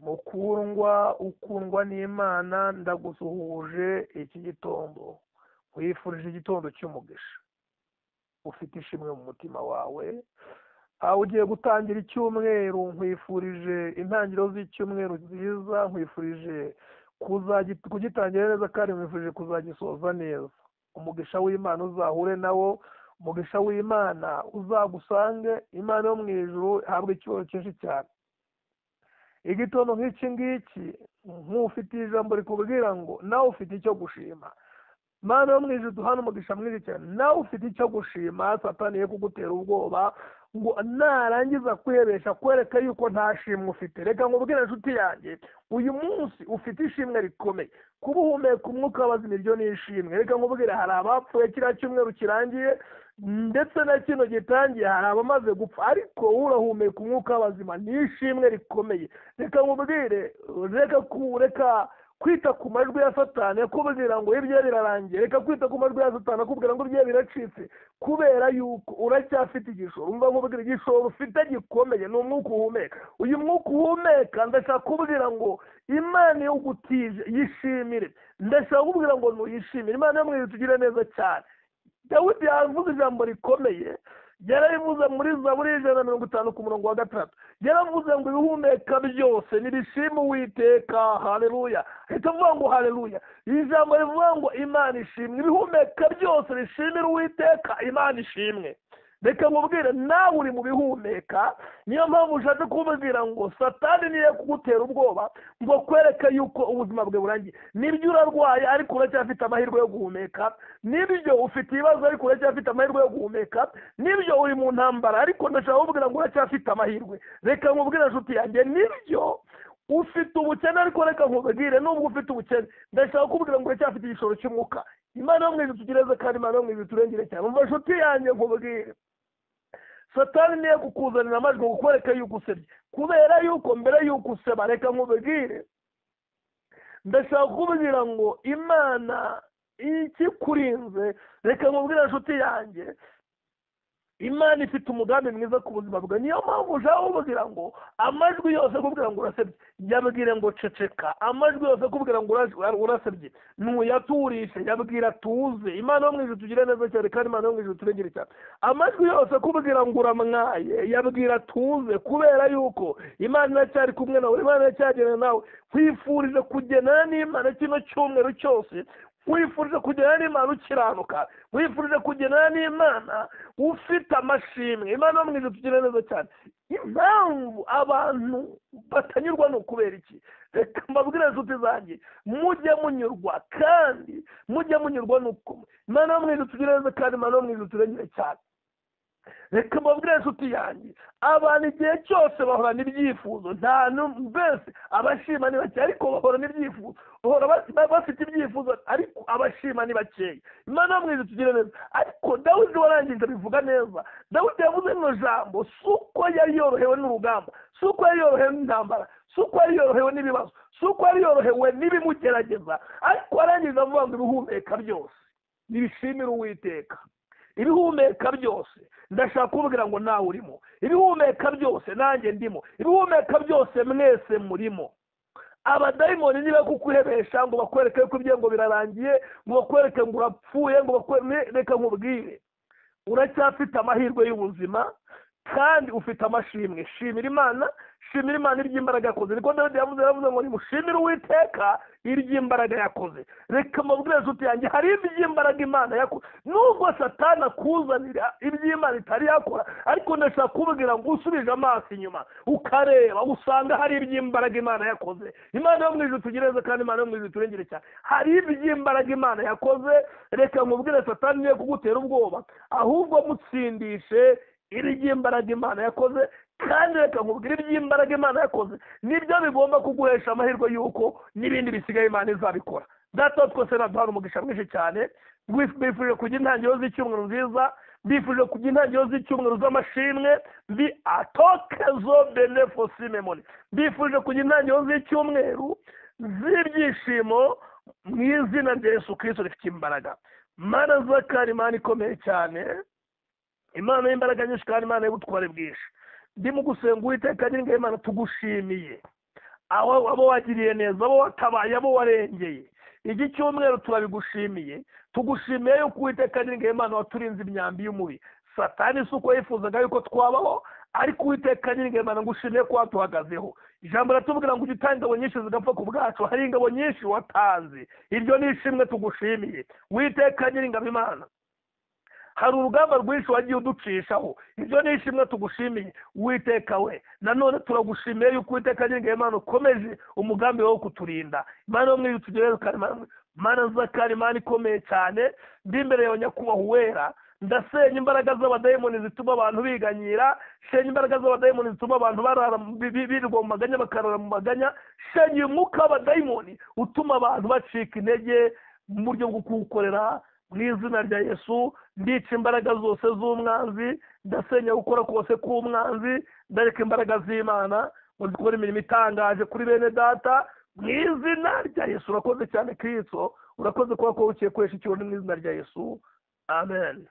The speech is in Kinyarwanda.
Mukundwa ukundwa n'Imana, ndagusuhuje iki gitondo, nkwifurije igitondo cy'umugisha. Ufite ishimwe mu mutima wawe, aho ugiye gutangira icyumweru, nkwifurije intangiriro z'icyumweru nziza, nkwifurije kugitangira neza kandi nkwifurije kuzagisoza neza. Umugisha w'Imana uzahure nawo, umugisha w'Imana uzagusange, Imana yo mu ijuru ihabwe icyubahiro cyinshi cyane. Igitondo nk'iki ngiki nk'ufite ijambo rikubwira ngo nawe ufite icyo gushima. Imana yo mu ijuru duhana umugisha mwinshi cyane, nawe ufite icyo gushima. Satani ye kugutera ubwoba ngo narangiza kwihebesha kwereka yuko nta shimwe ufite. Reka nkubwire inshuti yanjye, uyu munsi ufite ishimwe rikomeye. Kuba uhumeka umwuka w'abazima, iryo ni ishimwe. Reka nkubwire, hari abapfuye kiriya cyumweru kirangiye ndetse na kino gitangiye, hari abamaze gupfa, ariko urahumeka umwuka w'abazima, ni ishimwe rikomeye. Reka nkubwire, reka kwita ku majwi ya Satani akubwira ngo ibye birarangiye. Reka kwita ku majwi ya Satani akubwira ngo ibye biracitse, kubera yuko uracyafite igishoro. Umva nkubwira, igishoro ufite gikomeye ni umwuka uhumeka. Uyu mwuka uhumeka, ndashaka kubwira ngo Imana iyo ugutije yishimire. Ndashaka kubwira ngo nuyishimire. Imana yo mu ijuru tugire neza cyane. Dawidi yavuze ijambo rikomeye, yarabivuze muri Zaburi 150 ku murongo wa 6. Yaravuze ngo ibihumeka byose nibishime Uwiteka. Haleluya! Ahita avuga ngo haleluya. Ijambo rivuga ngo Imana ishimwe, ibihumeka byose bishimire Uwiteka, Imana ishimwe. Reka nkubwire, nawe uri mu bihumeka. Niyo mpamvu ushatse kubwira ngo Satani niyo kugutera ubwoba ngo kwereke yuko ubuzima bwe burangiye. Nibyo urarwaye, ariko uracyafite amahirwe yo guhumeka. Nibyo ufite ibibazo, ariko uracyafite amahirwe yo guhumeka. Nibyo uri mu ntambara, ariko ndashaka kubwira ngo uracyafite amahirwe. Reka nkubwire inshuti yanjye, nibyo ufite ubukene, ariko reka nkubwire, nubwo ufite ubukene, ndashaka kubwira ngo uracyafite igishoro cy'umwuka. Imana yo mu ijuru tugireze kandi Imana yo mu ijuru turengere cyane. Umva inshuti yanjye nkubwire, Satani niyo kukuzanira amajwi ngo kukwereke yuko usebye, kubera yuko mbere yuko useba, reka nkubwire, ndashaka kukubwira ngo Imana ikikurinze. Reka nkubwire inshuti yanjye, Imana ifite umugambi mwiza ku buzima bwawe. Niyo mpamvu ushaka kubwira ngo amajwi yose akubwira ngo urasebye, yabwire ngo ceceka. Amajwi yose akubwira ngo urasebye, ntuyaturishe, yabwira tuze. Imana yo mu ijuru tugire neza cyane kandi Imana yo mu ijuru turengere cyane. Amajwi yose akubwira ngo uramwaye, yabwira tuze, kubera yuko Imana iracyari kumwe nawe, Imana iracyagendana nawe. Nkwifurije kugendana n'Imana kino cyumweru cyose. Nkwifurije kugendana n'Imana ukiranuka. Nkwifurije kugendana n'Imana ufite amashimwe. Imana yo mu ijuru tugire neza cyane. Impamvu abantu batanyurwa ni ukubera iki? Reka mbabwire inshuti zanjye, mujye munyurwa, kandi mujye munyurwa nuko. Imana yo mu ijuru tugire neza kandi Imana yo mu ijuru turengere cyane. Reka mbabwire inshuti yanjye, abantu igihe cyose bahorana ibyifuzo. Nta mbese abashima ni bake, ariko bahorana ibyifuzo, bahora bafite ibyifuzo, ariko abashima ni bakeya. Imana yo mu ijuru tugire neza. Ariko Dawidi warangije abivuga neza. Dawidi yavuze rino jambo, si uko yari yorohewe n'urugamba, si uko yari yorohewe n'intambara, si uko yari yorohewe n'ibibazo, si uko yari yorohewe n'ibimugerageza, ariko arangije avuga ngo ibihumeka byose nibishimire Uwiteka. Ibihumeka byose, ndashaka kubwira ngo nawe urimo. Ibihumeka byose nanjye ndimo. Ibihumeka byose mwese murimo. Abadayimoni niba kukuhebesha ngo bakwereke ko ibyo ngo birarangiye, ngo bakwereke ngo urapfuye, ngo reka nkubwire, uracyafite amahirwe y'ubuzima kandi ufite amashimwe. Shimira Imana, shimira Imana iry'imbaraga yakoze. Niko Dawidi yavuze, yaravuze ngo nimushimire Uwiteka iry'imbaraga yakoze. Reka mbabwire inshuti yanjye, hari iby'imbaraga Imana yakoze. Nubwo Satani akuzanira iby'Imana itari yakora, ariko ndashaka kubwira ngo usubije amaso inyuma ukareba, usanga hari iby'imbaraga Imana yakoze. Imana yo mu ijuru tugireze kandi Imana yo mu ijuru turengere cyane. Hari iby'imbaraga Imana yakoze. Reka nkubwire, Satani niyo kugutera ubwoba, ahubwo mutsindishe iry'imbaraga Imana yakoze. Kandi reka nkubwire, iby'imbaraga Imana yakoze nibyo bigomba kuguhesha amahirwe y'uko n'ibindi bisigaye Imana izabikora. Data twese naduhana umugisha mwinshi cyane. Mbifurije kugira intangiriro z'icyumweru nziza, mbifurije kugira intangiriro z'icyumweru z'amashimwe, mbi atokezo benefosimemoni. Mbifurije kugira intangiriro z'icyumweru z'ibyishimo mu izina rya Yesu Kristo rifite imbaraga. Mana zakari, Imana ikomeye cyane, Imana y'imbaraga nyinshi kandi Imana y'ubutware bwinshi, ndimo gusenga Uwiteka nyiringa Imana, tugushimiye. Abo wagiriye neza, abo watabaye, abo warengeye, iki cyumweru turabigushimiye. Tugushimiye yuko Uwiteka Nyiringabo Imana waturinze imyambi y'umubi. Satani si uko yifuzaga yuko twabaho, ariko Uwiteka Nyiringabo Imana ngushimiye ko watuhagazeho. Ijambo riratubwira ngo ujye utanga ingabo nyinshi zigapfa ku bwacu, hari ingabo nyinshi watanze, iryo ni ishimwe tugushimiye. Uwiteka Nyiringabo Imana, hari urugamba rwinshi wagiye uducishaho, ibyo ni ishimwe tugushimiye. Uwiteka we, nanone turagushimiye yuko Uwiteka Nyiringabo Imana ukomeje umugambi wo kuturinda. Imana yo mu ijuru tugereze kandi Mana nzakari, Imana ikomeye cyane, ndi imbere yawe nyakubahwa uwera, ndasenya imbaraga z'abadayimoni zituma abantu biganyira, shenya imbaraga z'abadayimoni zituma abantu barara birirwa mu maganya, bakarara mu maganya, shenya uyu mwuka w'abadayimoni utuma abantu bacika intege mu buryo bwo kuwukorera. Mu izina rya Yesu ndica imbaraga zose z'umwanzi, ndasenya gukora kose k'umwanzi, ndareka imbaraga z'Imana ngo zikore imirimo itangaje kuri bene data mu izina rya Yesu. Urakoze cyane Kristo, urakoze kuba ko ugiye gukoresha icyubahiro mu izina rya Yesu. Amen.